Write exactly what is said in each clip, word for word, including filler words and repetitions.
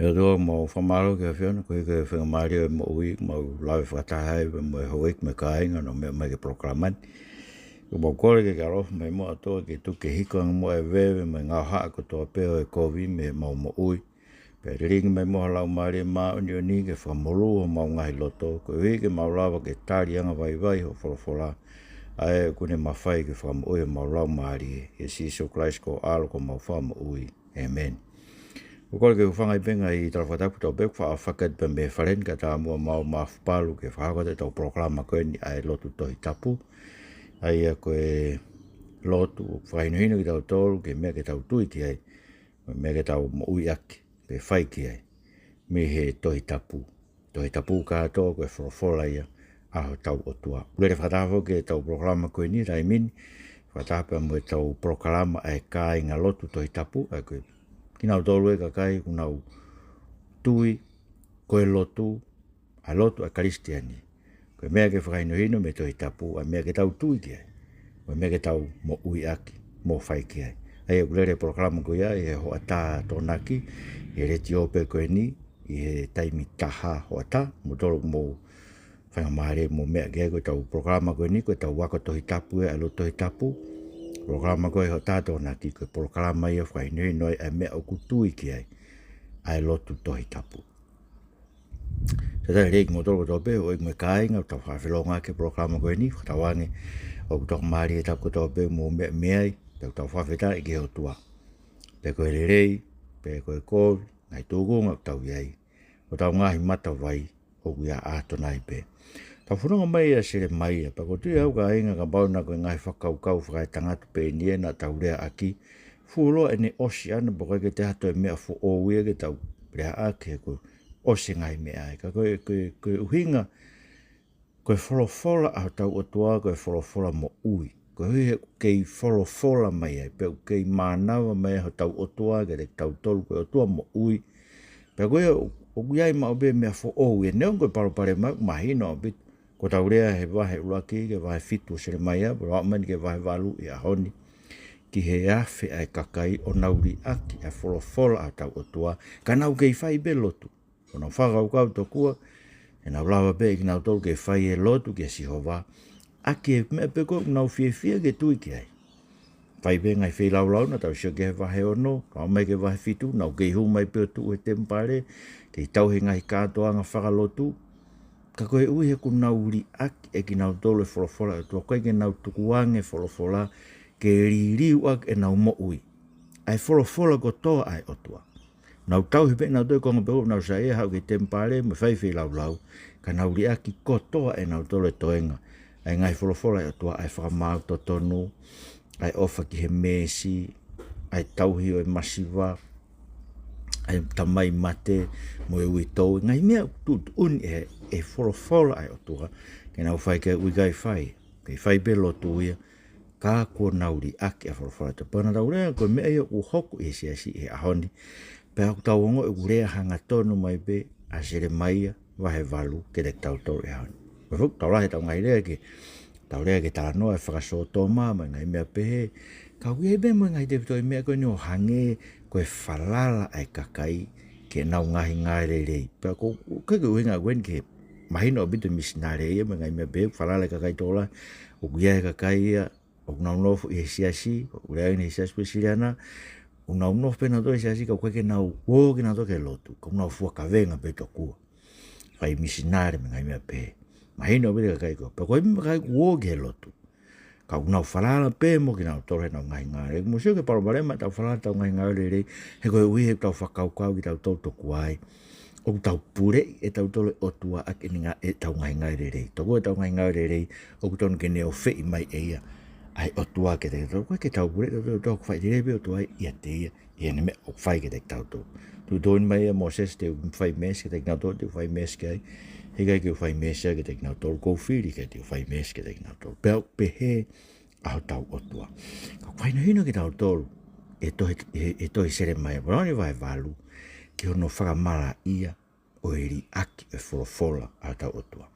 ʻE ʻOtua, mau fakamālō ki he ʻAfiona, koeʻuhi ko e faingamālie ʻo e moʻui, mau lave fakataha ai pea mo e houʻeiki mo e kāinga ʻoku nau meʻa mai ki he polokalama ni. ʻOku mau kole ke ke ʻaloʻofa mai muʻa ʻOtua ke tuku ke hiko ange muʻa e veve mo e ngaohaʻa kotoa pē ʻo e kovi mei heʻemau moʻui. Pea lilingi mai muʻa ho Laumālie Māʻoniʻoni ke fakamolū homau ngaahi loto, koeʻuhi ke mau lava ke tali angavaivai hoʻo folofola, ʻa ia ʻoku ne mafai ke fakamoʻui homau laumālie. ʻIa Sīsū Kalaisi ko ho ʻAlo ko homau Fakamoʻui. ʻĒmeni. ʻOku ou kole ke u hūfanga ʻi he ngaahi tala fakatapu kotoa pē ʻoku faʻa fakahoko atu pē mei he fale ni kae ʻatā muʻa mau mafupalu ke fakahoko atu ʻetau polokalama ko eni ʻa e Lotu Tohi Tapu. ʻA ia ko e lotu ʻoku fakahinohino kitautolu ki he meʻa ke tau tui ki ai, mo e meʻa ke tau moʻui ʻaki, pe fai ki ai, mei he Tohi Tapu. Tohi Tapu kātoa ko e folofola ia ʻa hotau ʻOtua. ʻOku lele fakataha foki ʻetau polokalama ko eni he taimi ni, fakataha pea mo ʻetau polokalama ʻa e kāinga Lotu Tohi Tapu, ʻa ia ko kinautolu e kakai ʻoku nau tui ko e lotu, ʻa e lotu ʻa e Kalisitiane, ko e meʻa ke fakahinohino mei he Tohi Tapu, ʻa e meʻa ke tau tui ki ai, ko e meʻa ke tau moʻui ʻaki, mo fai ki ai. ʻA ia ʻoku lele e polokalama ko ia ʻi he hoʻatā Tokonaki, ʻi he letiō pē ko eni, ʻi he taimi taha hoʻatā, kimoutolu ʻoku mou faingamālie mo meʻa ki ai, ko ʻetau polokalama ko eni, ko ʻetau ako Tohi Tapu ē, ʻa e Lotu Tohi Tapu. Polokalama ko ē hoʻatā Tokonaki, ko e polokalama ia fakahinohino ai ʻa e meʻa ʻoku tui ki ai, ʻa e Lotu Tohi Tapu. Talitali lelei kimoutolu kotoa pē, houʻeiki mo e kāinga, ʻoku tau fakafelongoaki he polokalama ko eni, fakatauange ʻoku tokamālie e tapu kotoa pē ʻoku mou meʻa mei ai, pea ʻoku tau fakafetaʻi ki he ʻOtua. Pe ko e lelei, pe ko e kovi, ngaahi tūkunga ʻoku tau ʻi ai, hotau ngaahi matavai ʻoku ʻi ai ʻa Tonai pē. Tau fononga mai ʻia Selemaia, pea ʻoku ou tui au kāinga kapau naʻa ko e ngaahi fakakaukau fakaetangata pē eni ʻe naʻa tau leaʻaki, fuoloa ʻene ʻosi ʻana pea ʻoku ʻikai ke toe ha toe meʻa foʻou ia ke tau leaʻaki he kuo ʻosi e ngaahi meʻa ia. Ka ko e, ko e, ko e ʻuhinga, ko e folofola ʻa hotau ʻOtua, ko e folofola moʻui. Koeʻuhi he ʻoku kei folofola mai ai, pea ʻoku kei mānava mai ai hotau ʻOtua kiate kitautolu, ko e ʻOtua moʻui. Pea ko ia ʻoku, ʻoku ʻi ai maʻu pē meʻa foʻou ia, neongo ko e palopalema ʻoku mahino ʻaupito. Ko ʻetau lea he vahe ʻuluaki ki he vahe fitu ʻo Selemaia, pea aʻu mai eni ki he vahe valu ʻi he ʻaho ni, ki he afe ʻa e kakai ʻoku nau liʻaki ʻa e folofola ʻa hotau ʻOtua, ka nau kei fai pē lotu. ʻOku nau fakakaukau tokua ʻe nau lava pē ʻe kinautolu ke fai e lotu kia Sihova ʻaki e meʻa pē ko ē ʻoku nau fiefia ke tui ki ai. Fai pē ngaahi feilaulau naʻa tau sio ki he vahe ono, aʻu mai ki he vahe fitu, nau kei hū mai pē ʻo tuʻu he temipale, kei tauhi e ngaahi kātoanga fakalotu. Ka koeʻuhi he ʻoku nau liʻaki ʻe kinautolu e folofola ʻa e ʻOtua, ʻoku ʻikai ke nau tukuange e folofola ke liliu ʻaki ʻenau moʻui ʻa e folofola kotoa ʻa e ʻOtua. Nau tauhi pē ʻenautolu e konga pē ʻoku nau saiʻia, haʻu ki he temipale mo e fai feilaulau, ka nau liʻaki kotoa ʻe nautolu e toenga ʻa e ngaahi folofola ʻa e ʻOtua, ʻa e fakamaau totonu, ʻa e ʻofa ki he meesi, ʻa e tauhi ʻo e masiva, ʻa e tamai mate mo e uitou, ngaahi meʻa ʻoku tuʻutuʻuni ʻe, ʻe he folofola ʻa e ʻOtua ke nau fai, ka ʻoku ʻikai fai, kei fai pē lotu ia, ka kuo nau liʻaki ʻa e folofola. Pea naʻa tau lea ko e meʻa ia ʻoku hoko ʻi he siasi he ʻaho ni. Pea ʻoku tau ongoʻi ʻoku lea hangatonu mai pē ʻa Selemaia vahe valu kiate kitautolu he ʻaho ni. Pea foki tau lahi ʻetau ngaahi lea ke, tau lea ke talanoa e fakasōtoma mo e ngaahi meʻa pehē. Ka ʻoku ʻi ai pē mo e ngaahi tefitoʻi meʻa ko eni ʻo hangē ko e falala ʻa e kakai ki heʻenau ngaahi ngāue lelei. Pea ʻoku, ʻoku ʻikai ke ʻuhinga ko eni ke mahino ʻaupito e misinale ia mo e ngaahi meʻa pehē, falala e kakai tokolahi. ʻOku ʻi ai e kakai ia ʻoku nau nofo ʻi he siasi, ʻoku lea ʻi he Siasi Uēsiliana, ʻoku nau nofo pē nautolu he siasi, ka ʻoku ʻikai ke nau ō kinautolu ki he lotu, ka ʻoku nau fua kavenga pē tokua, fai misinale mo e ngaahi meʻa pehē. Mahino pē e kakai ko ē. Pea ko e meʻa kakai ʻoku ō ki he lotu, ka ʻoku nau falala pē mo kinautolu heʻenau ngaahi ngāue lelei. Mou sio ki he palopalema ʻetau falala ʻetau ngaahi ngāue lelei, he koeʻuhi he ʻoku tau fakakaukau kitautolu tokua ai ʻoku tau puleʻi ʻe tautolu e ʻOtua ʻaki ʻene ngā-, ʻetau ngaahi ngāue lelei. Tokua ʻetau ngaahi ngāue lelei ʻoku tonu ke ne ʻofeʻi mai ʻe ia ʻa e ʻOtua kiate kitautolu. ʻOku ʻikai ke tau puleʻi tautolu, ʻoku faʻiteliha pē e ʻOtua ia ʻiate ia ʻi heʻene meʻa ʻoku fai kiate kitautolu. Tuʻutuʻuni mai ʻe Mōsese te u fai meesi kiate kinautolu te u fai meesi ki ai. He ʻikai ke u fai meesi kiate kinautolu, ʻoku ou fili ke te u fai meesi kiate kinautolu. Pea ʻoku pehē ʻa hotau ʻOtua. Ka ʻoku fakahinohino kitautolu ʻe he tohi, ʻe he, ʻe he tohi Selemaia, pea ʻoku ʻi he vahe valu, ki hono fakamalaʻia ʻo e liʻaki e folofola ʻa hotau ʻOtua.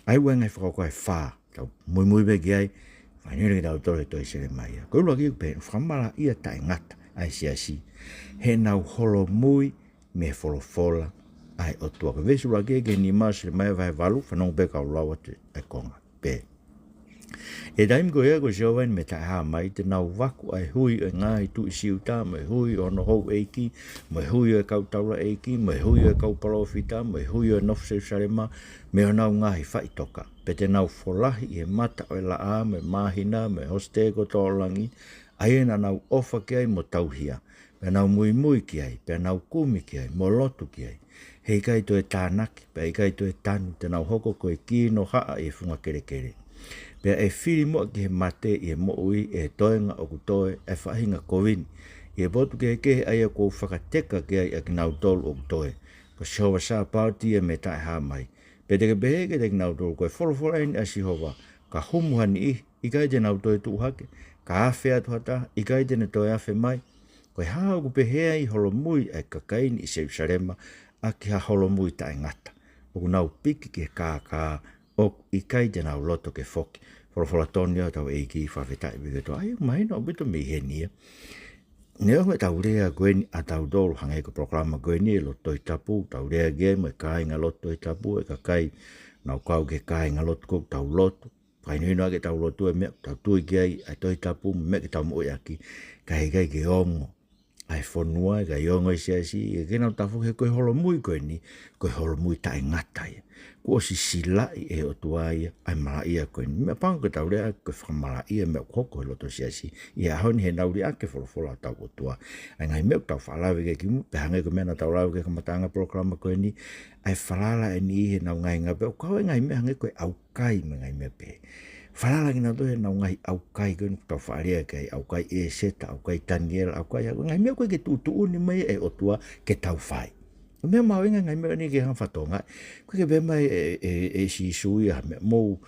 ʻA ia ʻoku ʻi ai e ngaahi fakakaukau ʻe fā, tau muimui pē ki ai, fakahinohino kitautolu ʻe he tohi Selemaia. Ko e ʻuluaki ʻoku pehē, fakamalaʻia taʻengata ʻa e siasi heʻenau holomui mei he folofola ʻa e ʻOtua. Ko e veesi ʻuluaki ki he nima, Selemaia vahe valu, fanongo pē kau lau atu e konga. Pea ʻi he taimi ko ia ko Sihova ʻeni mei taʻehā mai, te nau vaku ʻa e hui ʻo e ngaahi tuʻi Siuta, mo e hui ʻo hono houʻeiki, mo e hui ʻo e kau taulaʻeiki, mo e hui ʻo e kau palōfita, mo e hui ʻo e nofo Selusalema, mei honau ngaahi faʻitoka. Pea te nau folahi ʻi he mata ʻo e laʻā, mo e māhina, mo e hosite kotoa ʻo langi, ʻa ia naʻa nau ʻofa ki ai mo tauhi ia, pea nau muimui ki ai, pea nau kumi ki ai, mo lotu ki ai. He ʻikai toe tānaki, pea ʻikai toe tanu, te nau hoko ko e kinohaʻa ʻi he funga kelekele. Pea ʻe fili muʻa ki he mate ʻi he moʻui ʻi he toenga ʻoku toe ʻa e faʻahinga kovi ni, ʻi he potu kehekehe ʻa ia kuo u fakateka ki ai ʻa kinautolu ʻoku toe. Ko Sihova Sāpaoti ia mei taʻehā mai. Pea te ke pehē kiate kinautolu, ko e folofola ʻeni ʻa Sihova, ka humu ha niʻihi, ʻikai te nau toe tuʻu hake, ka afe atu ha taha, ʻikai te ne toe afe mai. Ko e hā ʻoku pehē ai holomui ʻa e kakai ni ʻi Selusalema ʻaki ha holomui taʻengata? ʻOku nau piki ki he kākā, ʻoku ʻikai te nau loto ke foki. Folofola tonu ia ʻa hotau ʻEiki, fakafetaʻi pē ki he ʻOtua. ʻA ia, mahino ʻaupito mei heni ia. Neongo ʻetau lea ko eni ʻatautolu hangē ko e polokalama ko eni ʻi he lotu Tohi Tapu, tau lea ki ai mo e kāingalotu Tohi Tapu, e kakai naʻa nau kau ki he kāingalotu ko ē ʻoku tau lotu. Fakahinohino ʻaki ʻetau lotu e meʻa ʻoku tau tui ki ai, ʻa e Tohi Tapu, meʻa ke tau moʻui ʻaki, ka heʻikai ke ongo ʻa e fonua, ʻikai ongo e siasi, ʻikai ke nau tafoki he ko e holomui ko eni, ko e holomui taʻengata ia. Kuo ʻosi silaʻi ʻe he ʻOtua ia ʻa e malaʻia ko eni. Meʻapango ke tau lea ko e fakamalaʻia meʻa ʻoku hoko he loto siasi ʻi he ʻaho ni he nau liʻaki e folofola ʻa hotau ʻOtua. ʻA e ngaahi meʻa ʻoku tau faʻa lave ki ai kimuʻa, pea hangē ko e meʻa naʻa tau lave ki ai he kamataʻanga polokalama ko eni, ʻa e falala eni ʻi he ngaahi ngāue pē ʻoku kau ai e ngaahi meʻa hangē ko e ʻaukai mo e ngaahi meʻa pehē. Falala kinautolu he ngaahi ʻaukai ko eni ʻoku tau faʻa lea ki ai, ʻaukai ʻĒseta, ʻaukai Taniela, ʻaukai, ʻaukai ngaahi meʻa ʻoku ʻikai ke tuʻutuʻuni mai ʻe he ʻOtua ke tau fai. Meʻa mahuʻinga ngaahi meʻa ni ke hanga fatongia. ʻOku ʻikai ke pehē mai ʻe, ʻe, ʻe Sīsū ia ha meʻa, mou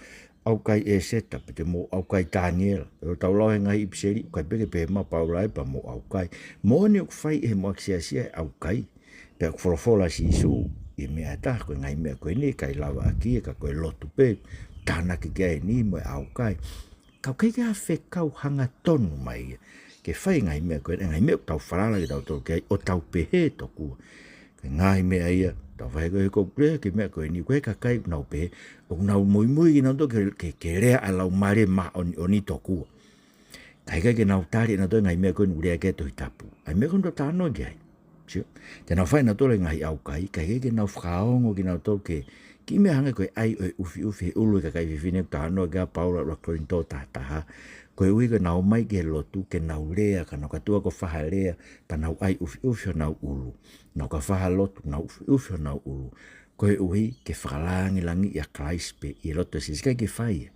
ʻaukai ʻĒseta, pe te mou ʻaukai Taniela. ʻOku tau lau he ngaahi ʻipiseli, ʻoku ʻikai pē ke pehē mai ʻa Paula ia pea mou ʻaukai. Moʻoni ʻoku fai ʻe he muʻaki siasi e ʻaukai. Pea ʻoku folofola ʻa Sīsū ʻi he meʻa ʻe taha, ko e ngaahi meʻa ko eni ʻikai lava ʻaki ia ka ko e lotu pē, tānaki ki ai eni mo e ʻaukai. Ka ʻoku ʻikai ke ʻi ai ha fekau hangatonu mai ia ke fai e ngaahi meʻa ko eni, ngaahi meʻa ʻoku tau falala kitautolu ki ai ʻo tau pehē tokua. Ko e ngaahi meʻa ia, tau fai ko e, ko e lea ki he meʻa ko eni, ko e kakai ʻoku nau pehē ʻoku nau muimui kinautolu ke, ke, ke lea ʻa e Laumālie Māʻoniʻoni tokua. Ka ʻikai ke nau tali ʻenautolu e ngaahi meʻa ko eni ʻoku lea ki ai e Tohi Tapu. ʻA e meʻa ko eni ʻoku tau talanoa ki ai. Sio? Te nau fai ʻenautolu e ngaahi ʻaukai, ka ʻikai ke nau fakaongo kinautolu ki he, ki he meʻa hangē ko e ʻai ʻo e ʻufiʻufi he ʻulu ʻo e kakai fefine ʻoku talanoa ki ai ʻa Paula ʻi he ʻuluaki Kolinitō taha taha. Koeʻuhi ko ʻenau ō mai ki he lotu ke nau lea, ka nau ka tuʻa ko e faʻahinga lea, pea nau ʻai ʻufiʻufi honau ʻulu. Nau ka faʻahinga lotu, nau ʻufiʻufi honau ʻulu. Koeʻuhi ke fakalāngilangiʻi ʻa Kalaisi pē ʻi he loto siasi, ʻikai ke fai ia.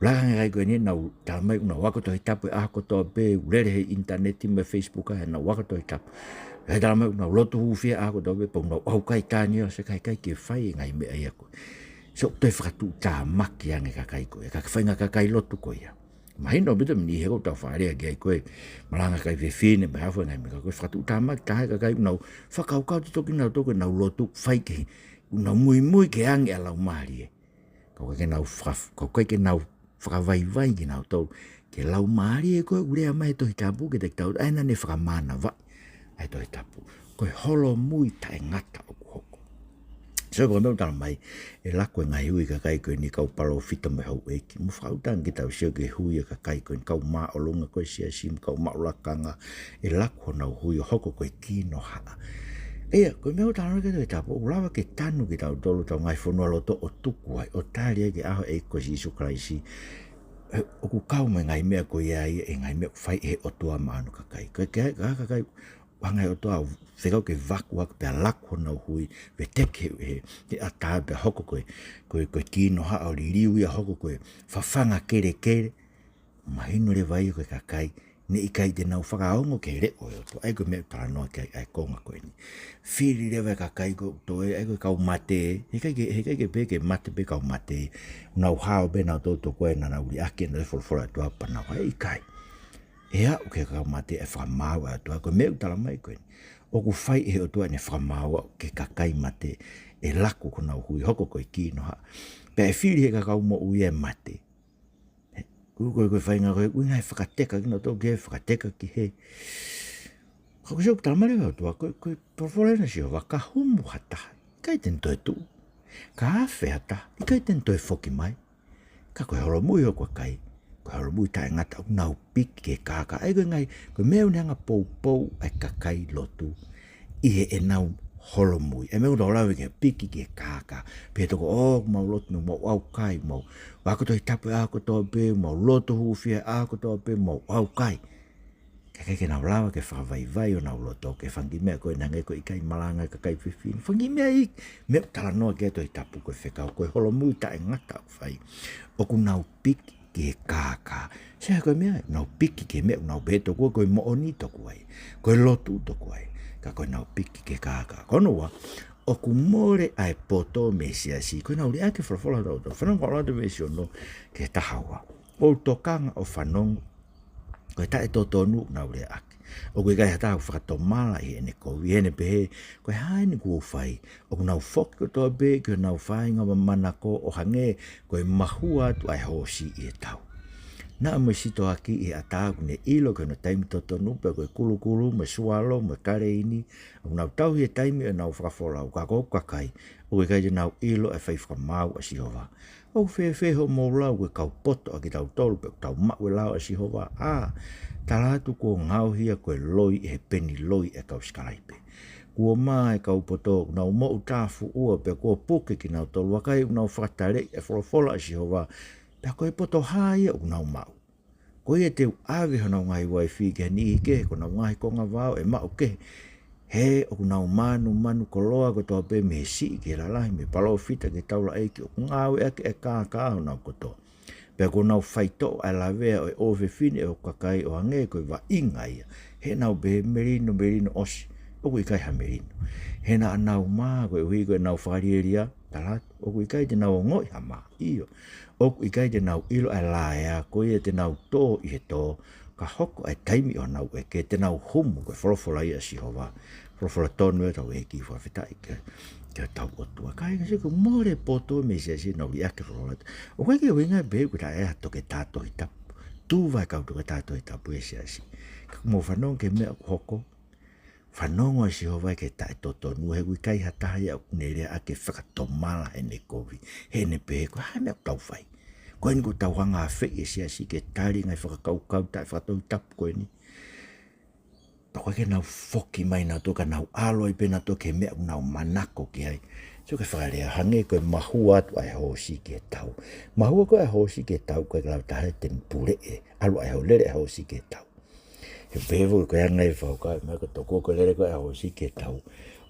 Laka ange e kakai ko eni ʻoku nau talamai ʻoku nau ako Tohi Tapu he ʻaho kotoa pē, ʻoku lele he ʻinitaneti mo e Facebook ʻa ʻenau ako Tohi Tapu. He talamai ʻoku nau lotu hūfia he ʻaho kotoa pē, pea ʻoku nau ʻaukai Taniela, sio, ʻikai, ʻikai ke fai e ngaahi meʻa ia ko ē. Sio, ʻoku toe fakatuʻutāmaki ange e kakai ko ē, ka ke fai ngaahi kakai lotu ko ia. Mahino ʻaupito mei he ʻoku tau faʻa lea ki ai ko e malanga kakai fefine, mo e hā fua e ngaahi meʻa, ka ko e fakatuʻutāmaki taha e kakai ʻoku nau fakakaukau te toki nau toko nau lotu fai ki he, ʻoku nau muimui ki he angi ʻa e Laumālie. Ka ʻoku ʻikai ke nau faka-, ka ʻoku ʻikai ke nau fakavaivai kinautolu ki he Laumālie ko ē ʻoku lea mai he Tohi Tapu kiate kitautolu, ʻa ia naʻa ne fakamānavaʻi ʻa e Tohi Tapu. Ko e holomui taʻengata ʻoku hoko. Sio, ko e meʻa ʻoku talamai, ʻe laku e ngaahi hui kakai ko eni, kau palōfita mo e houʻeiki. Mou fakatauange ke tau sio ki he hui e kakai ko eni, kau māʻolunga ko ē siasi mo e kau maʻu lakanga, ʻe laku honau hui ʻo hoko ko e kinohaʻa. ʻIa, ko e meʻa ʻoku talanoa ki ai e Tohi Tapu, ʻoku lava ke tanu kitautolu hotau ngaahi fonualoto ʻo tuku ai, ʻo tali ai ki he ʻaho ʻo e ʻEiki ko Sīsū Kalaisi. ʻE, ʻoku kau mai e ngaahi meʻa ko ia ia, e ngaahi meʻa ʻoku fai ʻe he ʻOtua maʻa hono kakai. Ko e ke, ka, kakai, hanga ʻe he ʻOtua ʻo fekau ke vaku hake pea laku honau hui, veteki he, he, he ʻatā pea hoko ko e, ko e, ko e kinohaʻa ʻo liliu ia hoko ko e fafanga kelekele. Mahino leva ia ko e kakai naʻe ʻikai te nau fakaongo ki he leʻo ʻo e ʻOtua. ʻA ia ko e meʻa ʻoku talanoa ki ai ʻa e konga ko eni. Fili leva e kakai ko ē ʻoku toe, ʻa ia ko e kau mate, heʻikai ke, heʻikai ke pehē ke mate pē kau mate, nau hao pē nautolu tokua naʻa nau liʻaki ʻenau folofola ʻa e ʻOtua pea nau hao, ʻikai. ʻE aʻu ki he kau mate e fakamaau ʻa e ʻOtua, ko e meʻa ʻoku talamai ko eni. ʻOku fai ʻe he ʻOtua ʻene fakamaau ki he kakai mate, ʻe laku honau hui, hoko ko e kinohaʻa. Pea ʻe fili ʻe he kakai moʻui e mate. He, ko e, ko e, ko e faʻahinga ko ē, ʻuhinga he fakateka kinautolu ki he, fakateka ki he. Ka ko e sio ʻoku tala mai leva ʻe he ʻOtua, ko e, ko e folofola ena ʻa Sihova, ka humu ha taha, ʻikai te ne toe tuʻu. Ka afe ha taha, ʻikai te ne toe foki mai. Ka ko e holomui hoku kakai, ko e holomui taʻengata, ʻoku nau piki ki he kākā. ʻA ia ko e ngaahi, ko e meʻa ʻoku ne hanga ʻo poupou ai ʻa e kakai lotu ʻi heʻenau holomui. ʻA e meʻa ʻoku tau lave ki he piki ki he kākā. Pea toko, ʻo, mau lotu, mau ʻaukai, mau ako Tohi Tapu he ʻaho kotoa pē, mau lotu hūfia he ʻaho kotoa pē, mau ʻaukai. Ka ʻikai ke nau lava ke fakavaivai honau loto ki he fanga kiʻi meʻa ko ē naʻe hangē ko e ʻikai malanga e kakai fefine. Fanga kiʻi meʻa ʻi, meʻa ʻoku talanoa ki ai e Tohi Tapu ko e fekau, ko e holomui taʻengata ʻoku fai. ʻOku nau piki ki he kākā. Sai, ko e meʻa, nau piki ki he meʻa ʻoku nau pehē tokua ko e moʻoni tokua ia, ko e lotu tokua ia. Ka ko ʻenau piki ki he kākā. Ko hono ua, ʻoku mole ʻa e poto mei he siasi. Ko ʻenau liʻaki e folofola ʻa e ʻOtua. Fanongo atu ki he veesi ono ki he taha ua. ʻOku ou tokanga ʻo fanongo, ko e taʻetotonu ʻoku nau liʻaki. ʻOku ʻikai ha taha ʻoku fakatomala ʻi heʻene kovi, ʻi heʻene pehē, ko e hā eni kuo u fai? ʻOku nau foki kotoa pē ki honau faʻahinga mamahi ʻo hangē ko e mahua atu ʻa e hoosi ʻi he tau. Naʻa mo e sitoaki ʻi he ʻatā ʻoku ne ʻilo ki hono taimi totonu, pea ko e kulukulu, mo e sualo, mo e kaleini, ʻoku nau tauhi e taimi ʻo ʻenau fakafolau, ka ko hoku kakai, ʻoku ʻikai te nau ʻilo ʻa e fai fakamaau ʻa Sihova. ʻOku fēfē hoʻomou lau ko e kau poto ʻa kitautolu, pea ʻoku tau maʻu e lao ʻa Sihova? ʻĀ, tala atu kuo ngaohi ia ko e loi ʻe he peni loi ʻa e kau sikalaipe. Kuo mā e kau poto, ʻoku nau moʻutāfuʻua, pea kuo puke kinautolu, vakai ʻoku nau fakataleʻi e folofola ʻa Sihova, pea ko e poto hā ia ʻoku nau maʻu? Ko ia te u ʻave honau ngaahi uaifi ki ha niʻihi kehe, ko honau ngaahi konga vao ʻe maʻu kehe. He ʻoku nau mānumanu koloa kotoa pē mei he siʻi ki he lalahi, mei he palōfita ki he taulaʻeiki, ʻoku ngāueʻaki ʻa e kākā ʻo honau kotoa. Pea kuo nau faitoʻo ʻa e lavea ʻo e ʻofefine ʻo e kakai ʻo hangē ko e vaʻinga ia. He naʻa nau pehē, melino, melino ʻosi. ʻOku ʻikai ha melino. He naʻa nau mā koeʻuhi ko ʻenau fakalielia, tala atu, ʻoku ʻikai te nau ongoʻi ha mā. ʻIo, ʻoku ʻikai te nau ʻilo ʻa e laea, ko ia te nau tō ʻi he tō, ka hoko ʻa e taimi ʻo honau ʻeke, te nau humu, ko e folofola ia ʻa Sihova. Folofola tonu ē hotau ʻEiki, fakafetaʻi ki he, ki hotau ʻOtua. Kāinga, sio, ʻoku mole e poto mei he siasi ʻenau liʻaki e folofola. ʻOku ʻikai ke ʻuhinga pē ʻoku ʻi ai ha toketā Tohi Tapu. Tuva e kau toketā Tohi Tapu he siasi. Ka ʻoku mou fanongo ki he meʻa ʻoku hoko. Fanongo ʻa Sihova ki he taʻetotonu, he ʻoku ʻikai ha taha ia ʻoku ne liʻaki e fakatomala heʻene kovi, heʻene pehē, ko e hā e meʻa ʻoku tau fai? Ko eni ʻoku tau hanga ʻo afeʻi e siasi ke tali e ngaahi fakakaukau taʻefakatohitapu ko eni. Pea ʻoku ʻikai ke nau foki mai nautolu, ka nau ʻalu ai pē nautolu ki he meʻa ʻoku nau manako ki ai. Sio ki he fakalea, hangē ko e mahua atu ʻa e hoosi ki he tau. Mahua ko ē ʻa e hoosi ki he tau, ʻoku ʻikai ke lava ha taha ia te ne puleʻi, ʻalu ʻa e ho-, lele ʻa e hoosi ki he tau. He pehē foki ko e anga e fakakaukau, meʻa ko e tokua ko e lele ko ē ʻa e hoosi ki he tau,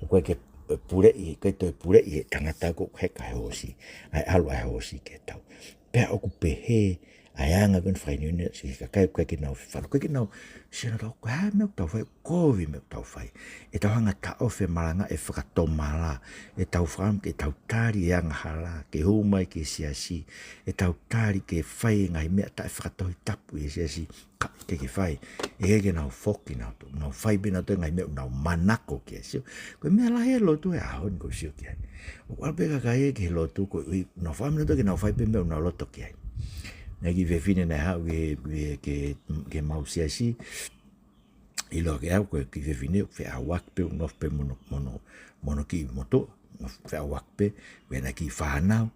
ʻoku ʻikai ke puleʻi, ʻikai toe puleʻi ʻe he tangata ʻoku heka he hoosi, ʻa e ʻalu ʻa e hoosi ki he tau. Pea ʻoku pehē ʻa e anga ko eni ʻo e fakahinohino ki he kakai ʻoku ʻikai ke nau fefano, ʻikai ke nau sio nautolu, ko e hā e meʻa ʻoku tau fai, kovi e meʻa ʻoku tau fai. ʻE tau hanga ʻo taʻofi e malanga ʻe fakatomala, ʻe tau fakaʻamu ke tau tali e angahala ke hū mai ki he siasi, ʻe tau tali ke fai e ngaahi meʻa taʻefakatohitapu ʻi he siasi, ka ʻikai ke fai. ʻE ʻikai ke nau foki nautolu, nau fai pē nautolu e ngaahi meʻa ʻoku nau manako ki ai. Sio, ko e meʻa lahi e lotu he ʻaho ni ʻoku ou sio ki ai. ʻOku ʻalu pē kakai ia ki he lotu koeʻuhi, nau fai nautolu ke nau fai pē e meʻa ʻoku nau loto ki ai. Naʻe ʻi ai e kiʻi fefine naʻe haʻu ki he, ki he, ki he, ki heʻemau siasi, ʻiloa ke au ko e kiʻi fefine feʻauaki pē, ʻoku nofo pē mo hono, mo hono, mo hono kiʻi motuʻa, nofo feʻauaki pē, pea ʻi ai ʻena kiʻi fānau.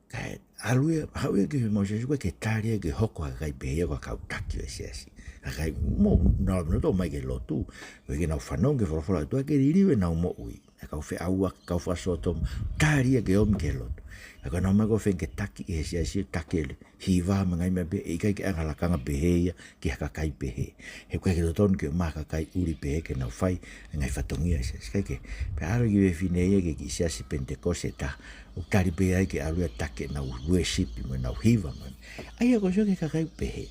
Kae ʻalu ia, haʻu ia ki heʻemau siasi, ʻoku ʻikai ke tali ia ke hoko ha kakai pehē ia ko ha kau taki ʻo e siasi. Ha kakai, mo, nau ʻalu nautolu mai ki he lotu, ʻoku ʻikai ke nau fanongo ki he folofola ʻa e ʻOtua ke liliu ʻenau moʻui. ʻA e kau feʻauaki, kau fakasōtoma, tali ia ke omi ki he lotu. Ka ko ʻenau ōmai ko ē ʻo feinga ke taki ʻi he siasi, taki e hiva mo e ngaahi meʻa pē, ʻe ʻikai ke ʻi ai ha lakanga pehē ia ki ha kakai pehē. He ʻoku ʻikai ke totonu ke ʻomai ha kakai ʻuli pehē ke nau fai e ngaahi fatongia ʻo e siasi. ʻIkai ke, pea ʻalu e kiʻi fefine ia ki he kiʻi siasi Penitekosi ʻe taha, ʻoku tali pē ai ke ʻalu ia ʻo taki ʻenau worship mo ʻenau hiva mo. ʻA ia ʻoku ou sio ki he kakai pehē.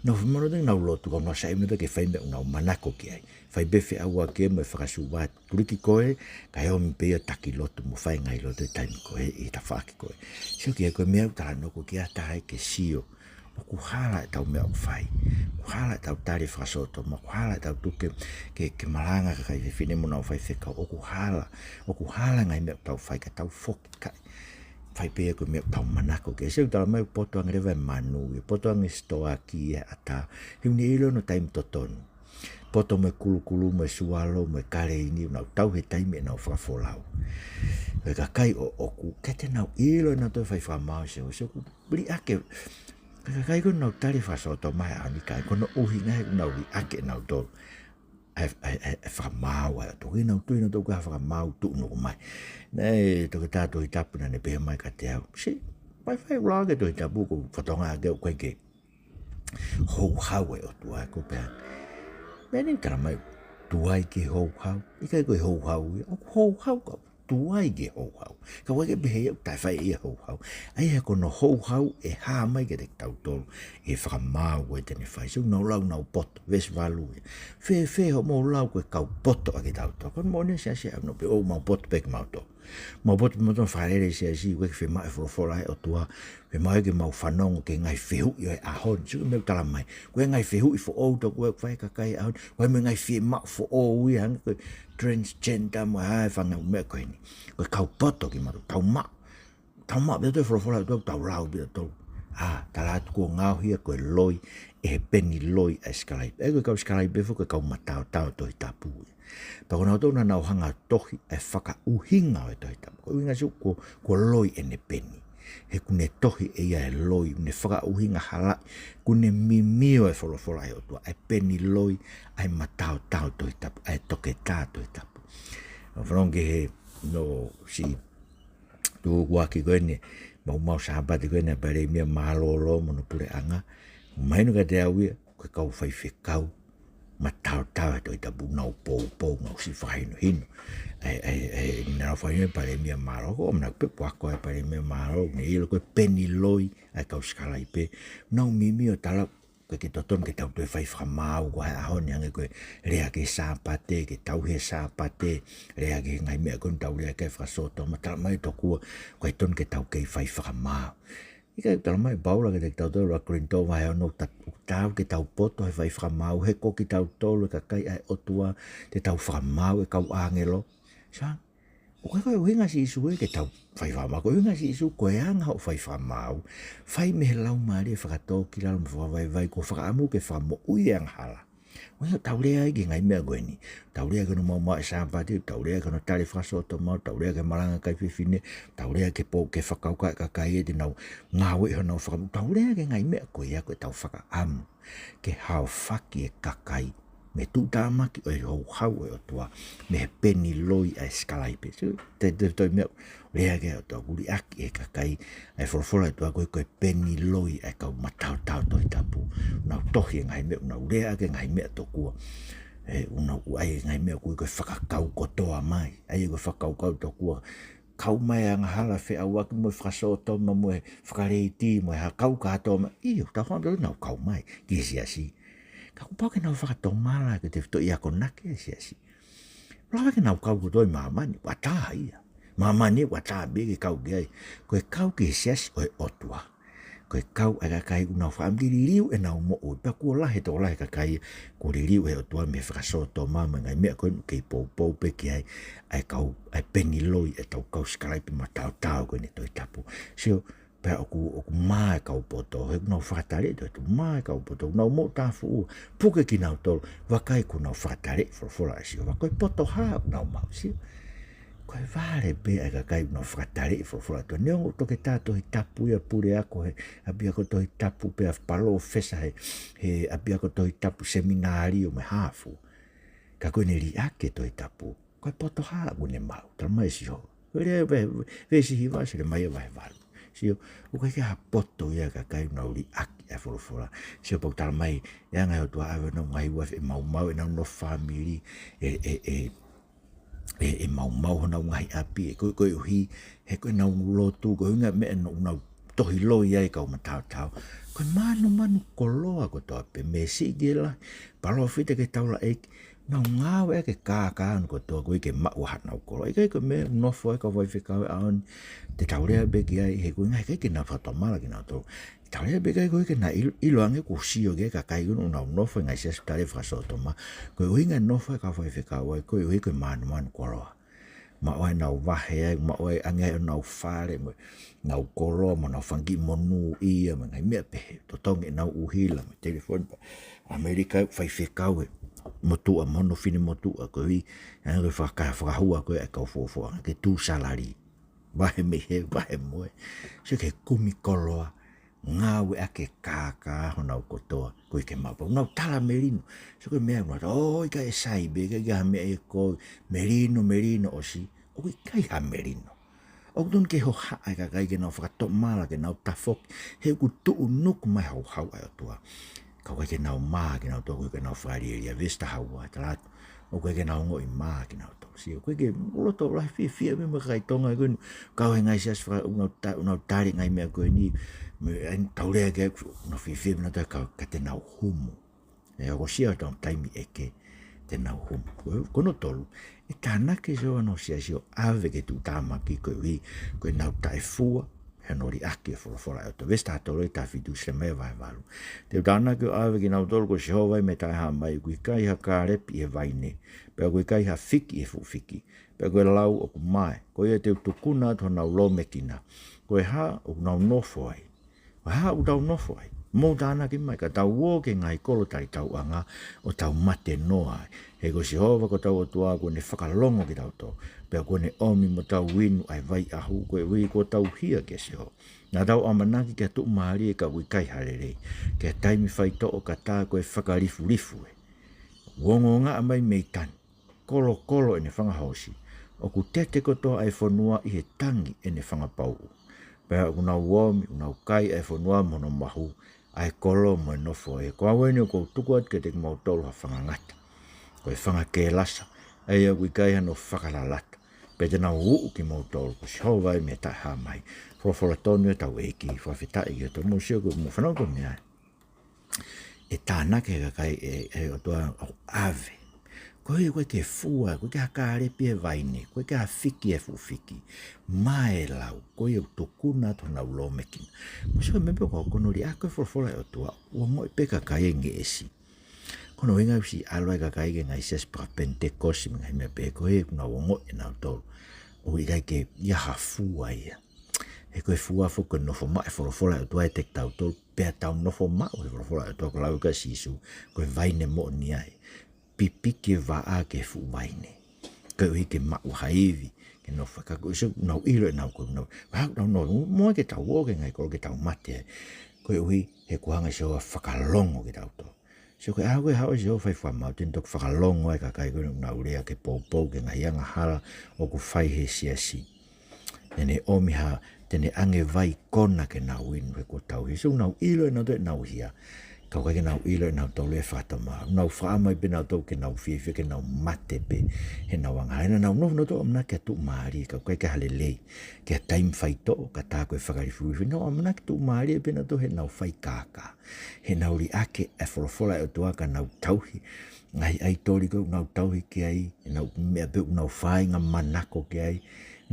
Nau fai mo nautolu ʻenau lotu, ka nau saiʻia mo nautolu ke fai e meʻa ʻoku nau manako ki ai. Fai pē feʻauaki mo e fakasuva, tuliki koe, kae omi pē ia ʻo taki lotu mo fai e ngaahi lotu he taimi ko ē, ʻi he tafaʻaki ko ē. Sio ki he, ko e meʻa ʻoku talanoa ki ai, ʻikai ha taha ia ke sio. ʻOku hala ʻetau meʻa ʻoku fai. ʻOku hala ʻetau tali fakasōtoma, ʻoku hala ʻetau tuku ke, ke, ke malanga e kakai fefine mo nau faifekau. ʻOku hala, ʻoku hala e ngaahi meʻa ʻoku tau fai ka tau foki ki ai. Fai pē ia ko e meʻa ʻoku tau manako ki ai. Sio, ʻoku tala mai ʻoku poto ange leva e manu, ʻoku poto ange e sitoaki he ʻatā. He ʻoku ne ʻilo hono taimi totonu. poto mo e kulukulu mo e sualo mo e kaleini, nau tau he taimi ʻenau fakafolau. Ko e kakai ʻoʻoku, ʻikai te nau ʻilo ʻenau toe fai fakamaau, sio, sio ʻoku liʻaki ʻe he kakai ko ē ʻenau tali fakasōtoma he ʻaho ni, ka ko hono ʻuhinga he ʻoku nau liʻaki ʻenau tō ʻa e, ʻa e, ʻa e, ʻa e fakamaau ʻa e ʻOtua. Nau tui nautolu ko e fakamaau tuʻunuku mai. Naʻe ʻi ai e toketā Tohi Tapu naʻa ne pehē mai kiate au, sio, vaivai ʻoku lau ʻaki e Tohi Tapu ko e fatongia ke ʻoku ʻikai ke houhau e ʻOtua, ko e pehē. Meʻa ni tala mai, tuai ke houhau, ʻikai ko e houhau ia, ʻoku houhau ka tuai ke houhau. Ka ʻoku ʻikai ke pehē ia ʻoku taʻefai ia houhau. ʻA ia he ko hono houhau ʻe hā mai kiate kitautolu ʻi he fakamaau ko ē te ne fai. Sio, nau lau ʻenau poto, veesi valu ia. Fēfē hoʻomou lau ko e kau poto ʻa kitautolu? Ko e moʻoni, Siasi, ʻa ʻoku nau pehē ʻoku mau poto pē kimautolu. Mau poto pē kimautolu, fakalele Siasi, ʻoku ʻikai ke fiemaʻu e folofola ʻa e ʻOtua, fiemaʻu ke mau fanongo ki he ngaahi fehuʻi ʻo e ʻaho ni. Sio ki he meʻa ʻoku tala mai. Ko e ngaahi fehuʻi foʻou tokua ʻoku fai ʻe he kakai he ʻaho ni. Ko e meʻa, ngaahi fiemaʻu foʻou ia, hangē ko e transgender mo e hā e fanga meʻa ko eni. Ko e kau poto kimautolu, tau maʻu. Tau maʻu pē ʻe tautolu e folofola ʻa e ʻOtua, tau lau pē ʻe tautolu. ʻA, tala atu kuo ngaohi ia ko e loi, ʻe he peni loi ʻa e sikalaipe. ʻA ia ko e kau sikalaipe foki ko e kau mataotao Tohi Tapu ia. Pea ko kinautolu naʻa nau hanga ʻo tohi ʻa e fakaʻuhinga ʻo e Tohi Tapu. Ko e ʻuhinga, sio, ko, ko e loi ʻene peni. He ʻoku ne tohi ʻe ia e loi, ʻoku ne fakaʻuhinga halaʻi, ʻoku ne mimio e folofola ʻa e ʻOtua, ʻa e peni loi ʻa e mataotao Tohi Tapu, ʻa e toketā Tohi Tapu. Fanongo ki he, no, si, tukuaki ko eni, maumau Sāpate ko eni ʻa e Palēmia mālōlō mo hono puleʻanga. Mahino kiate au ia, ko e kau faifekau mataotao he Tohi Tapu, nau poupou, nau siʻi fakahinohino. ʻE, ʻe, ʻe, naʻa nau fakahinohino e Palēmia mālōlō, ko e ʻamanaki pē ʻoku ako e Palēmia mālōlō, ne ʻilo ko e peni loi ʻa e kau sikalaipe. Nau mimio, tala, ʻoku ʻikai ke totonu ke tau toe fai fakamaau ko ē he ʻaho ni, hangē ko e lea ki he Sāpate, ke tauhi e Sāpate, lea ki he ngaahi meʻa ko eni, tau lea ki he fakasōtoma, tala mai tokua ʻoku ʻikai totonu ke tau kei fai fakamaau. ʻIkai, tala mai ʻe Paula kiate kitautolu ʻi he Kolinitō vahe ono, ta-, ʻoku taau ke tau poto he fai fakamaau, he ko kitautolu e kakai ʻa e ʻOtua, te tau fakamaau e kau ʻāngelo. Sio, ʻoku ʻikai ko e ʻuhinga ʻa Sīsū ia ke tau fai fakamaau. Ko e ʻuhinga ʻa Sīsū, ko e anga hoʻo fai fakamaau, fai mei he laumālie fakatōkilalo mo fakavaivai, ko e fakaʻamu ke fakamoʻui e angahala. ʻOku ʻikai, tau lea ai ki he ngaahi meʻa ko eni. Tau lea ki hono maumauʻi e Sāpate, tau lea ki hono tali e fakasōtoma, tau lea ki he malanga e kakai fefine, tau lea ki he pō, ki he fakakaukau e kakai ʻe te nau ngāueʻi honau fakamoʻui. Tau lea ki he ngaahi meʻa ko ia ko ʻetau fakaʻamu ke haofaki e kakai mei he tuʻutāmaki ʻo e houhau ʻo e ʻOtua, mei he peni loi ʻa e sikalaipe. Sio, te, te, te meʻa, lea ki ai ʻo tau liʻaki ʻe he kakai ʻa e folofola ʻa e ʻOtua ko e, ko e peni loi ʻa e kau mataotao Tohi Tapu. Nau tohi e ngaahi meʻa, nau lea ki he ngaahi meʻa tokua. ʻE, ʻoku nau ʻai e ngaahi meʻa ko e, ko e fakakau kotoa mai. ʻAi e ko e fakakaukau tokua kau mai e angahala feʻauaki mo e fakasōtoma mo e fakaleiti mo e hā, kau kātoa mai. ʻIo, tau hanga ʻo nau kau mai ki he siasi. Ka kuo pau ke nau fakatomala ke tefitoʻi akonaki e siasi. Lava ke nau kau kotoa ʻi māmani, ʻoku ʻatā ia. Māmani ʻoku ʻatā pē ke kau ki ai. Ko e kau ki he siasi ʻo e ʻOtua, ko e kau ʻa e kakai ʻoku nau fakaʻamu ke liliu ʻenau moʻui. Pea kuo lahi e tokolahi e kakai kuo liliu ʻe he ʻOtua mei he fakasōtoma mo e ngaahi meʻa ko eni, kei poupou pē ki ai ʻa e kau, ʻa e peni loi ʻetau kau sikalaipe mataotao ko eni Tohi Tapu. Sio, pea ʻoku, ʻoku mā e kau poto, he ʻoku nau fakataleʻi Tohi Tapu, mā e kau poto, ʻoku nau moʻutāfuʻua, puke kinautolu, vakai kuo nau fakataleʻi folofola ʻa Sihova. Ko e poto hā ʻoku nau maʻu, sio? Ko e vale pē ʻa e kakai ʻoku nau fakataleʻi folofola ʻa e ʻOtua. Neongo ʻoku toketā Tohi Tapu ia, puleako he ʻapiako Tohi Tapu, pea palōfesa he, he ʻapiako Tohi Tapu, seminalio mo e hā fua. Ka ko ʻene liʻaki e Tohi Tapu, ko e poto hā ʻoku ne maʻu? Tala mai ʻe Sihova. Ko e lea ve-, ve-, veesi hiva, Selemaia vahe valu. Sio, ʻoku ʻikai ke ʻi ai ha poto ia ʻa e kakai ʻoku nau liʻaki ʻa e folofola. Sio, pea ʻoku tala mai, ʻe anga ʻe he ʻOtua ʻave honau ngaahi uaifi ʻe maumau ʻenau nofo fāmili, ʻe, ʻe, ʻe, ʻe, ʻe maumau honau ngaahi ʻapi, ʻe ko, koeʻuhi he ko ʻenau lotu, ko e ʻuhinga e meʻa ʻoku nau tohi loi ai e kau mataotao. Ko e mānumanu koloa kotoa pē, mei he siʻi ki he lahi, palōfita ki he taulaʻeiki, nau ngāueʻaki e kākā ni kotoa koeʻuhi ke maʻu ʻa honau koloa. ʻIkai ko e meʻa ʻoku nofo ai e kau faifekau he ʻaho ni, te tau lea pē ki ai, he ko e ʻuhinga he ʻikai ke nau fakatomala kinautolu. Tau lea pē ki ai koeʻuhi ke nau ʻilo, ʻilo ange kuo sio ki ai e kakai ʻoku nau nofo he ngaahi siasi tali e fakasōtoma. Ko e ʻuhinga e nofo e kau faifekau ai, koeʻuhi ko e mānumanu koloa. maʻu ai ʻenau vahe ai, maʻu ai ange ai ʻenau fale, mo ʻenau koloa, mo ʻenau fanga kiʻi monūʻia, mo e ngaahi meʻa pehē, totongi ʻenau ʻuhila, mo e telefoni pē. ʻAmelika ʻoku faifekau e motuʻa mo hono finemotuʻa, koeʻuhi, ʻa e faka-, fakahua ko ē ʻa e kau fuofua, ke tuʻu salali. Vahe mei hē, vahe mo ē. Sio ki he kumi koloa, ngāueʻaki e kākā honau kotoa, koeʻuhi ke maʻu. Pea ʻoku nau tala melino. Sio ki he meʻa, ʻoku nau tala, ʻoku ʻikai ke sai, pe ʻikai ke ʻi ai ha meʻa ʻe kovi, melino, melino ʻosi. ʻOku ʻikai ha melino. ʻOku totonu ke hohaʻa e kakai ke nau fakatomala, ke nau tafoki. He ʻoku tuʻunuku mai e houhau ʻa e ʻOtua. Ka ʻoku ʻikai ke nau mā kinautolu, ʻoku ʻikai ke nau fakalielia. Veesi taha ua, tala atu, ʻoku ʻikai ke nau ongoʻi mā kinautolu. Sio, ʻoku ʻikai ke, ʻoku loto lahi fiefia mai e kakai Tonga ko eni, kau he ngaahi siasi faka-, ʻoku nau ta-, ʻoku nau tali e ngaahi meʻa ko eni, mo e ʻai tau lea ki ai, ʻoku nau fiefia mai nautolu ka, ka te nau humu. ʻE, ʻoku ʻosi ʻa e taimi ʻe kē te nau humu. Ko, ko hono tolu, ʻe tānaki ʻe Sihova hono siasi ʻo ʻave ki he tuʻutāmaki koeʻuhi ko ʻenau taʻefua hono liʻaki e folofola ʻa e ʻOtua. Veesi taha tolu ʻe taha fitu, Selemaia vahe valu. Te u tānaki ʻo ʻave kinautolu ko Sihova ia mei he taʻehāmai, ʻoku ʻikai ha kālepi ʻi he vaine, pea ʻoku ʻikai ha fiki ʻi he fuʻu fiki, pea ko e lau ʻoku mae. Ko ia te u tukuna atu honau lōmekina. Ko e hā ʻoku nau nofo ai? Ko e hā ʻoku tau nofo ai? Mou tānaki mai, ka tau ō ki he ngaahi kolo talitauʻanga ʻo tau mate noa ai. He ko Sihova ko hotau ʻOtua kuo ne fakalongo kitautolu, pea kuo ne ʻomi mo tau inu ʻa e vai ʻahu, koeʻuhi kuo tau hia kia Sihova. Naʻa tau ʻamanaki ki ha tuʻumālie ka ʻoku ʻikai ha lelei, ki ha taimi faitoʻo ka tā ko e fakalifulifu ē. ʻOku ongoongaʻa mai mei tani, kolokolo ʻene fanga hoosi. ʻOku tete kotoa ʻa e fonua ʻi he tangi ʻene fanga pauʻu. Pea ʻoku nau ōmi, ʻoku nau kai ʻa e fonua mo hono mahu, ʻa e kolo mo e nofo ē. Ko au eni ʻoku ou tuku atu kiate kimoutolu ha fanga ngata, ko e fanga kelasa, ʻa ia ʻoku ʻikai hano fakalalata. Pea te nau uʻu kimoutolu, ko Sihova ia mei he taʻehāmai. Folofola tonu ʻa hotau ʻEiki, fakafetaʻi ki he ʻOtua. Mou sio ko e mou fanongo ki he meʻa ē. ʻE tānaki e kakai ʻe, ʻe he ʻOtua ʻo ʻave. Ko ia ʻoku ʻikai ke fua, ʻoku ʻikai ke ha kālepi ʻi he vaine, ʻoku ʻikai ke ha fiki ʻi he fuʻu fiki. Mae e lau, ko ia ʻoku tukuna atu honau lōmekina. Mou sio ki he meʻa pē ko hono liʻaki e folofola ʻa e ʻOtua, ʻoku ongoʻi pē kakai e ngeʻesi. Ko hono ʻuhinga ʻoku siʻi ʻalu ai e kakai ki he ngaahi siasi faka-Penitekosi mo e ngaahi meʻa pē ko ē, ʻoku nau ongoʻi ʻenautolu ʻoku ʻikai ke ʻi ai ha fua ia. He ko e fua foki ko e nofo maʻu e folofola ʻa e ʻOtua ʻiate kitautolu, pea tau nofo maʻu he folofola ʻa e ʻOtua, ko e lau ʻa Sīsū, ko e vaine moʻoni ia ē. Pipiki e vaʻa ki he fuʻu vaine, koeʻuhi ke maʻu ha ivi ke nofo ai. Ka ko e ʻosi ʻoku nau ʻilo ʻenau ko ē nau, ha, nau, nau, mo ke tau ō ki he ngaahi kolo ke tau mate ai. Koeʻuhi he kuo hanga ʻe Sihova ʻo fakalongo kitautolu. Sio, ko e ʻaho ko ē ʻe haʻu ai ʻa Sihova ʻo fai e fakamaau, te ne toki fakalongo ai e kakai ko ē ʻoku nau lea ke poupou ki he ngaahi angahala ʻoku fai ʻe he siasi. Te ne ʻomi ha, te ne ʻange vai kona ke nau inu he kuo tauhi. Sio, ʻoku nau ʻilo ʻenautolu ʻenau hia, ka ʻoku ʻikai ke nau ʻilo ʻenautolu e fakatomala. Nau fakaʻamu ai pē ʻenautolu ke nau fiefia, ke nau mate pē heʻenau angahala. Naʻa nau nofo ʻenautolu ʻo ʻamanaki ki ha tuʻumālie, ka ʻoku ʻikai ke ʻi ai ha lelei. Ki ha taimi faitoʻo ka tā ko e fakalifulifu. Nau ʻamanaki tuʻumālie pē ʻenautolu heʻenau fai kākā, heʻenau liʻaki e folofola ʻa e ʻOtua ka nau tauhi ngaahi ʻaitoli ko ē ʻoku nau tauhi ki ai, ʻenau meʻa pē ʻoku nau fai, ngaahi manako ki ai.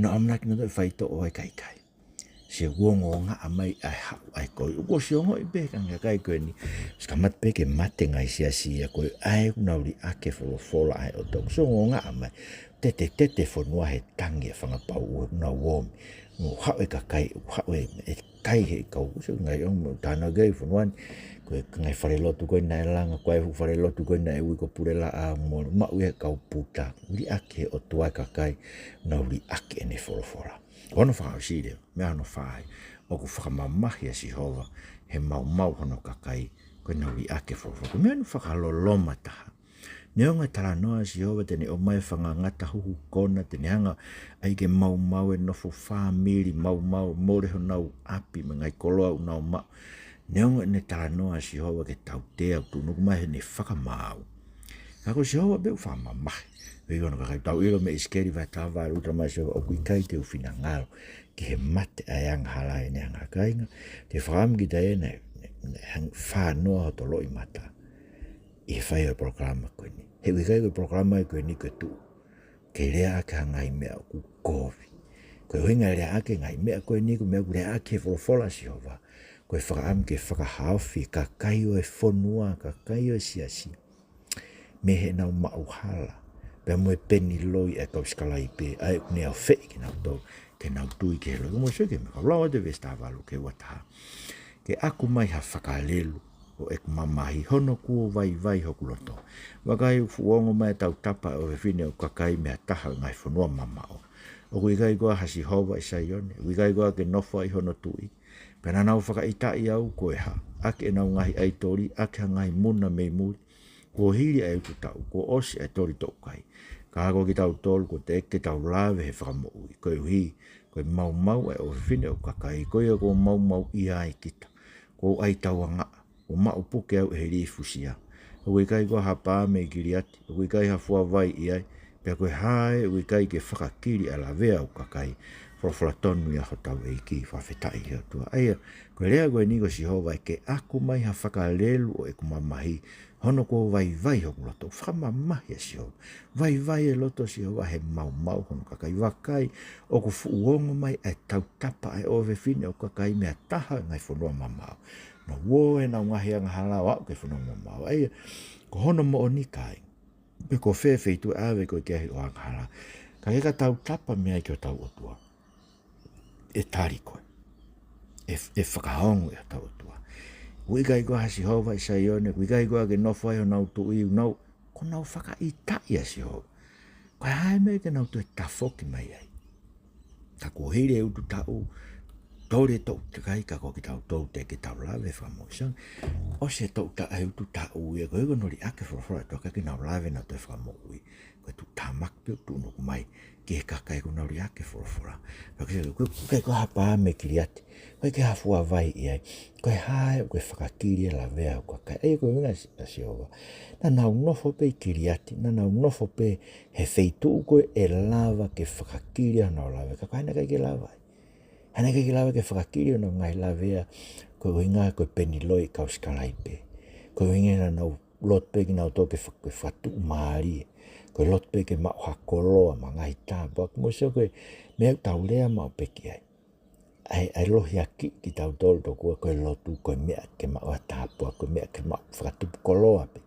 Nau ʻamanaki ʻenautolu ʻe faitoʻo ai, ka ʻikai. Sio, ʻoku ongoongaʻa mai ʻa e haʻu ʻa e koi. ʻOku ʻosi ongoʻi pē ʻe he kakai ko eni, ʻosi kamata pē ke mate e ngaahi siasi ia ko ē ʻoku nau liʻaki e folofola ʻa e ʻOtua. ʻOku ʻosi ongoongaʻa mai. Tete, tete e fonua he tangi e fanga pauʻu ʻoku nau ōmi. ʻOku haʻu e kakai, ʻoku haʻu e, e kai he kau, ʻosi ngaahi ʻomi tānaki e fonua ni. Ko e ngaahi falelotu ko ē naʻe langa, ko e fuʻu falelotu ko ē naʻe ui ko Pulelaʻa, mo maʻu ia ʻe he kau puta. Liʻaki ʻe he ʻOtua e kakai ʻoku nau liʻaki ʻene folofola. Hono fakaʻosi leva, meʻa hono fā ia, ʻoku fakamamahi ʻa Sihova he maumau hono kakai ko ʻenau liʻaki e folofola. Ko e meʻa ʻoku fakaloloma taha. Neongo e talanoa ʻa Sihova te ne ʻomai e fanga ngata huhu kona, te ne hanga ai ke maumau e nofo fāmili, maumau, mole honau ʻapi mo e ngaahi koloa ʻoku nau maʻu. Neongo ʻene talanoa ʻa Sihova ke tautea ʻoku tuʻunuku mai heʻene fakamaau, ka ko Sihova pē ʻoku fakamamahi. Vei ono kakai, tau ʻilo mei ʻIsikeli vahe taha valu, talamai ʻe Sihova, ʻoku ʻikai te u finangalo ki he mate ʻa e angahala ʻi heʻene anga, kāinga. Te u fakaʻamu kiate ia naʻe, naʻe, naʻe hang-, fā noa hoto loʻimata ʻi he fai ʻo e polokalama ko eni. He ʻoku ʻikai ko e polokalama ko eni ko e tuʻu ke lea ʻaki ha ngaahi meʻa ʻoku kovi. Ko e ʻuhinga e lea ʻaki e ngaahi meʻa ko eni ko e meʻa ʻoku lea ʻaki ʻe he folofola ʻa Sihova. Ko e fakaʻamu ke fakahaofi e kakai ʻo e fonua, kakai ʻo e siasi, mei heʻenau maʻuhala, pea mo e peni loi ʻa e kau sikalaipe, ʻa ē ʻoku ne ʻofeʻi kinautolu ke nau tui ki he loi. Mou sio ki he meʻa, lau atu e veesi taha valu ki he ua taha. Ke ʻaku mai ha fakalelu ʻo ʻeku mamahi, hono kuo vaivai hoku loto. Vakai, ʻoku fuʻu ongo mai e tautapa ʻa e ʻofefine ʻo e kakai mei ha taha ʻo e ngaahi fonua mamaʻo. ʻOku ʻikai koā ha Sihova ʻi Saione? ʻOku ʻikai koā ke nofo ai hono tuʻi? Pea naʻa nau fakaʻitaʻi au ko e hā, ʻaki ʻenau ngaahi ʻaitoli, ʻaki ha ngaahi muna mei muli. Kuo hili ʻa e utu taʻu, kuo ʻosi ʻa e toli toʻukai. Ka ko kitautolu, kuo teʻeki ke tau lave he fakamoʻui, koeʻuhi ko e maumau ʻa e ʻofefine ʻo e kakai, ko ia kuo maumauʻia ai kita. Kuo ʻai tauangaʻa, kuo maʻu puke au ʻe he lifusia. ʻOku ʻikai koā ha pā mei Kiliati? ʻOku ʻikai ha fua vai ʻi ai? Pea ko e hā ē ʻoku ʻikai ke fakakili ʻa e lavea ʻo e kakai? Folofola tonu ia hotau ʻEiki, fakafetaʻi ki he ʻOtua. ʻA ia, ko e lea ko eni ko Sihova, ke ʻaku mai ha fakalelu ʻo ʻeku mamahi, hono kuo vaivai hoku loto. Fakamamahi ʻa Sihova. Vaivai e loto ʻo Sihova he maumau hono kakai. Vakai, ʻoku fuʻu ongo mai ʻa e tautapa ʻa e ʻofefine ʻo e kakai mei ha taha ʻo e ngaahi fonua mamaʻo. Nau ō ʻenau ngaahi angahala ʻo aʻu ki he fonua mamaʻo. ʻA ia, ko hono moʻoni, kāinga, pe ko fē feituʻu ʻe ʻave koe ki ai hoʻo angahala, ka ke ka tautapa mei ai ki hotau ʻOtua, ʻe tali koe. ʻE, ʻe fakaongo ʻe hotau ʻOtua. ʻOku ʻikai koā ha Sihova ʻi Saione? ʻOku ʻikai koā ke nofo ai honau tuʻi? ʻOku nau, kuo nau fakaʻitaʻi ʻa Sihova. Ko e hā e meʻa ke nau toe tafoki mai ai? Ka kuo hili e utu taʻu, toli e toʻukai, ka ko kitautolu teʻeki ke tau lave he fakamoʻui. Sio, ʻosi e toʻu taʻu, e utu taʻu ia, ko e ʻikai ke nau liʻaki e folofola ʻa e ʻOtua, ʻikai ke nau lave, nau toe fakamoʻui. Ko e tuʻutāmaki pē ʻoku tuʻunuku mai ki he kakai kuo nau liʻaki e folofola. Pea ke, ko e, ko e, ko e, ko e hā e pā mei Kiliati? ʻOku ʻikai ke ha fua vai ʻi ai? Ko e hā ē ʻoku ke fakakili e lavea ʻo e kakai? ʻA ia ko e ʻuhinga ʻa Sihova. Naʻa nau nofo pē ʻi Kiliati, naʻa nau nofo pē he feituʻu ko ē ʻe lava ke fakakili ai honau lavea. Ka ko e hā naʻe ʻikai ke lava ai? Hā naʻe ʻikai ke lava ke fakakili honau ngaahi lavea? Ko e ʻuhinga ko e peni loi ʻa e kau sikalaipe. Ko e ʻuhinga naʻa nau lotu pē kinautolu ke fa-, ke fakatuʻumālie. Ko e lotu pē ke maʻu ha koloa mo e ngaahi tāpuaki. Mou sio ko e meʻa ʻoku tau lea maʻu pē ki ai. ʻA e, ʻa e lohiakiʻi kitautolu tokua ko e lotu ko e meʻa ke maʻu ha tāpuaki, ko e meʻa ke maʻu fakatupu koloa pē.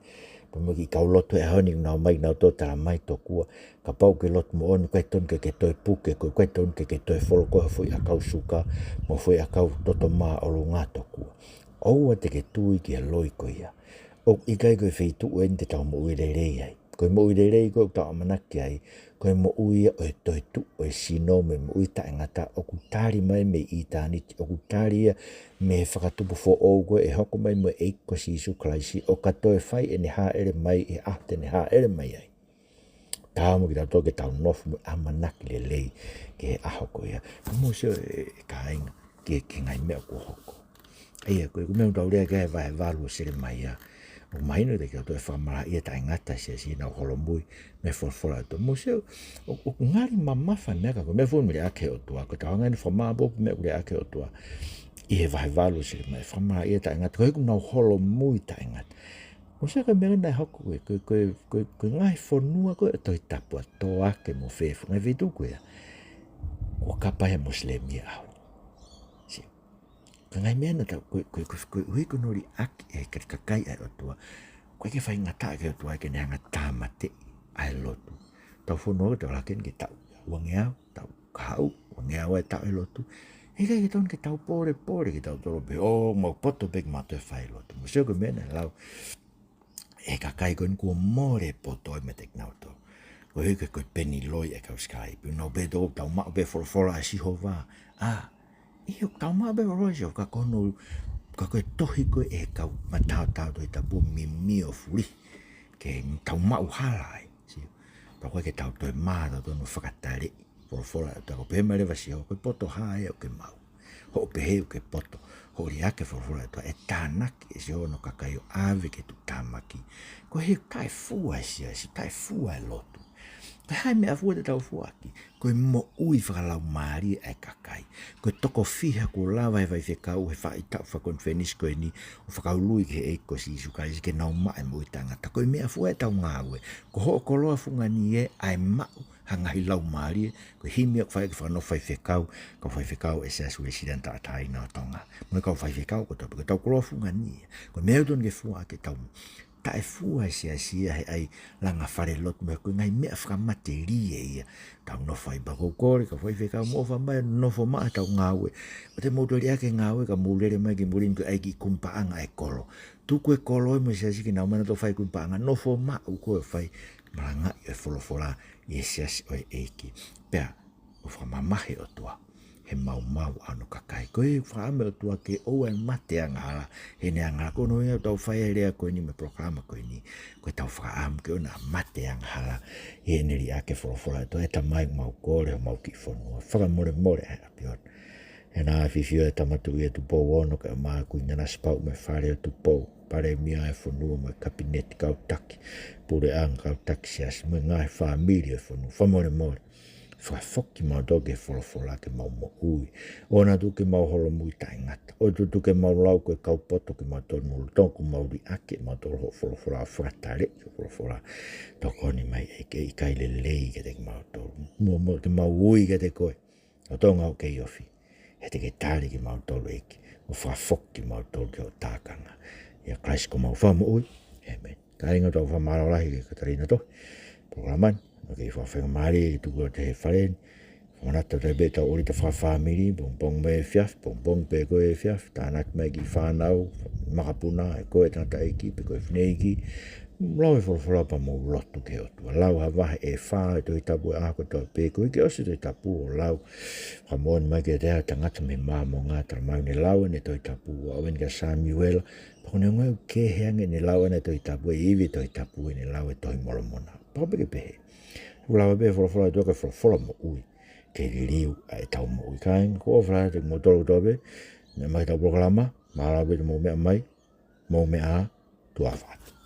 Pea mo e kiʻi kau lotu he ʻaho ni ʻoku nau ō mai kinautolu ʻo talamai tokua, kapau ʻoku ke lotu moʻoni, ʻoku ʻikai totonu ke ke toe puke, ʻoku ʻikai totonu ke ke toe folo koe ha foʻi ʻakau suka mo ha foʻi ʻakau toto māʻolunga tokua. ʻOua te ke tui ki he loi ko ia. ʻOku ʻikai ko e feituʻu eni te tau moʻui lelei ai. Ko e moʻui lelei ko ē ʻoku tau ʻamanaki ai, ko e moʻui ia ʻo e toetuʻu ʻo e sino mo e moʻui taʻengata ʻoku tali mai mei ʻitāniti, ʻoku tali ia mei he fakatupu foʻou ko ē ʻe hoko mai mo e ʻEiki ko Sīsū Kalaisi, ʻo ka toe fai ʻene hāʻele mai ʻi he ʻaho te ne hāʻele mai ai. Taau mo kitautolu ke tau nofo mo e ʻamanaki lelei ki he ʻaho ko ia. Ka mou sio e, e kāinga, ki he, ki he ngaahi meʻa kuo hoko. ʻA ia, ko e, ko e meʻa ʻoku tau lea ki ai he vahe valu ʻo Selemaia. ʻOku mahino kiate kitautolu e fakamalaʻia taʻengata ʻa e siasi, ʻenau holomui mei he folofola ʻa e ʻOtua. Mou sio, ʻo, ʻoku ngali mamafa e meʻa ka ko e meʻa fuʻu mili ʻaki e ʻOtua, ko e tau hanga ʻeni ʻo fakamaʻa pē ʻoku meʻa ʻoku lea ʻaki e ʻOtua. ʻI he vahe valu ʻo Selemaia, fakamalaʻia taʻengata, koeʻuhi ʻoku nau holomui taʻengata. Mou sio ko e meʻa naʻe hoko ko ē, ko e, ko e, ko e, ko e ngaahi fonua ko ē ʻo e Tohi Tapu ʻa Toake mo Fefo, ngaahi feituʻu ko ia, kuo kapa ʻe he Mosilemi e ʻaho ni. Sio. Ko e ngaahi meʻa naʻa tau, ko e, ko e, ko e, koeʻuhi ko hono liʻaki ʻe he kakai ʻa e ʻOtua, ʻoku ʻikai ke faingataʻa ki he ʻOtua ke ne hanga ʻo tāmateʻi ʻa e lotu. Tau fonua ko ē ʻoku tau laka ʻeni ki he taʻu uangeau, taʻu kahaʻu, uangeau ʻa e taʻu ʻo e lotu. ʻE ʻikai ke totonu ke tau pōlepole kitautolu pē, ʻo, mau poto pē ke mau toe fai e lotu. Mou sio ko e meʻa naʻe lau ʻe he kakai ko eni kuo mole e poto ai meiate kinautolu. Koeʻuhi ko e, ko e peni loi ʻa e kau sikalaipe. Nau pehē ʻoku tau maʻu pē e folofola ʻa Sihova. ʻA, ʻio, ʻoku tau maʻu pē e folofola ʻa Sihova, ka ko hono, ka ko e tohi ko ē ʻa e kau mataotao Tohi Tapu ʻoku mimio fuli. Ke tau maʻu hala ai. Sio. Pea ʻoku ʻikai ke tau toe maʻu, tau totonu ʻo fakataleʻi e folofola ʻa e ʻOtua. Ko e pehē mai leva ʻe Sihova, ko e poto hā ē ʻoku ke maʻu? Hoʻo pehē ʻoku ke poto, hoʻo liʻaki e folofola ʻa e ʻOtua, ʻe tānaki ʻe Sihova hono kakai ʻo ʻave ki he tuʻutāmaki. Koeʻuhi ʻoku taʻefua e siasi, taʻefua e lotu. Ko e hā e meʻa fua te tau foaki? Ko e moʻui fakalaumālie ʻa e kakai. Ko e toko fiha kuo lava ʻe he faifekau he faʻahitaʻu fakakonifelenisi ko eni ʻo fakaului ki he ʻEiki ko Sīsū Kalaisi ke nau maʻu e moʻui taʻengata. Ko e meʻa fua ʻetau ngāue. Ko hoʻo koloa fungani ē ʻa e maʻu ha ngaahi laumālie, ko e himi ʻoku fai ʻe he kau faifekau, kau faifekau ʻa e Siasi Uēsiliana Tauʻatāina ʻo Tonga. Mo e kau faifekau kotoa pē, ko ʻetau koloa fungani ia. Ko e meʻa ʻoku totonu ke foaki ʻetau taʻefua e siasi ia he ʻai langa falelotu mo e ko e ngaahi meʻa fakamatelie ia. Tau nofo ai pea ʻoku ou kole, kau faifekau, mou ʻofa mai, nofo maʻa ʻetau ngāue. ʻOua te mou toe liʻaki e ngāue ka mou lele mai ki muli ni ko e ʻai e kiʻi kumi paʻanga ʻa e kolo. Tuku e kolo ia mo e siasi ke nau ō mai ʻo fai e kumi paʻanga, nofo maʻu koe ʻo fai, malangaʻi e folofola ʻi he siasi ʻo e ʻEiki. Pea ʻoku fakamamahi e ʻOtua he maumau ʻa hono kakai. Ko e fakaʻamu ʻa e ʻOtua ke ʻoua ʻe mate angahala heʻene angahala. Ko hono ʻuhinga ʻoku tau fai ai e lea ko eni mo e polokalama ko eni, ko ʻetau fakaʻamu ke ʻoua naʻa mate angahala heʻene liʻaki e folofola ʻa e ʻOtua. ʻE Tamai, mau kole homau kiʻi fonua, fakamolemole ʻa e ʻAfiona. He naʻa fifio e Tama Tuʻi ʻo Tupou Ono kae ʻumaʻā Kuini Nanasipauʻu mo e Fale ʻo Tupou, Palēmia ʻo e fonua mo e Kapineti, kau taki puleʻanga, kau taki siasi mo e ngaahi fāmili ʻo e fonua, fakamolemole. Fakafoki kimautolu ki he folofola ke mau moʻui. ʻOua naʻa tuku ke mau holomui taʻengata. ʻOua naʻa tuku ke mau lau ko e kau poto kimautolu, mau toko mau liʻaki ʻemautolu hoʻo folofola, fakataleʻi hoʻo folofola. Tokoni mai ʻEiki, ʻikai lelei kiate kimautolu. Mo, mo ke mau ui kiate koe ʻo tō ngau kei ofi. He te ke tali kimautolu ʻEiki, ʻo fakafoki kimautolu ki hoʻo tākanga. ʻIa Kalaisi ko homau Fakamoʻui. ʻĒmeni. Kāinga, tau fakamālō lahi kia Katalina Tohi, polokalama ni, ʻoku kei fakafaingamālie ke tuku atu he fale ni. Fakamanatu atu pē ʻetau ʻōlita fakafāmili, pongipongi mo e efiafi, pongipongi pē ko e efiafi, tānaki mai e kiʻi fānau, makapuna, ʻe ko e tangataʻeiki pe ko e fineʻeiki, lau e folofola pea mou lotu ki he ʻOtua. Lau ha vahe ʻe fā ʻo e Tohi Tapu he ʻaho kotoa pē, koeʻuhi ke ʻosi e Tohi Tapu ʻo lau. Fakamoʻoni mai kiate au ha tangata mei Māmonga, talamai naʻá ne lau ʻene Tohi Tapu, ʻo aʻu eni kia Samiuela, pea ko ʻene ongoʻi ʻoku kehe ange ʻene lau ʻene Tohi Tapu ʻi he ivi e Tohi Tapu ʻi heʻene lau e Tohi Molomona. Pea ʻoku pehē. ʻOku lau pē e folofola ʻa e ʻOtua ko e folofola moʻui ke liliu ʻa ʻetau moʻui. Kāinga, ʻoku ou ʻofa lahi atu kiate kimoutolu kotoa pē, meʻa mai ki heʻetau polokalama, mālō pē hoʻomou meʻa mai, mou meʻa ā, tuʻa ʻofa atu.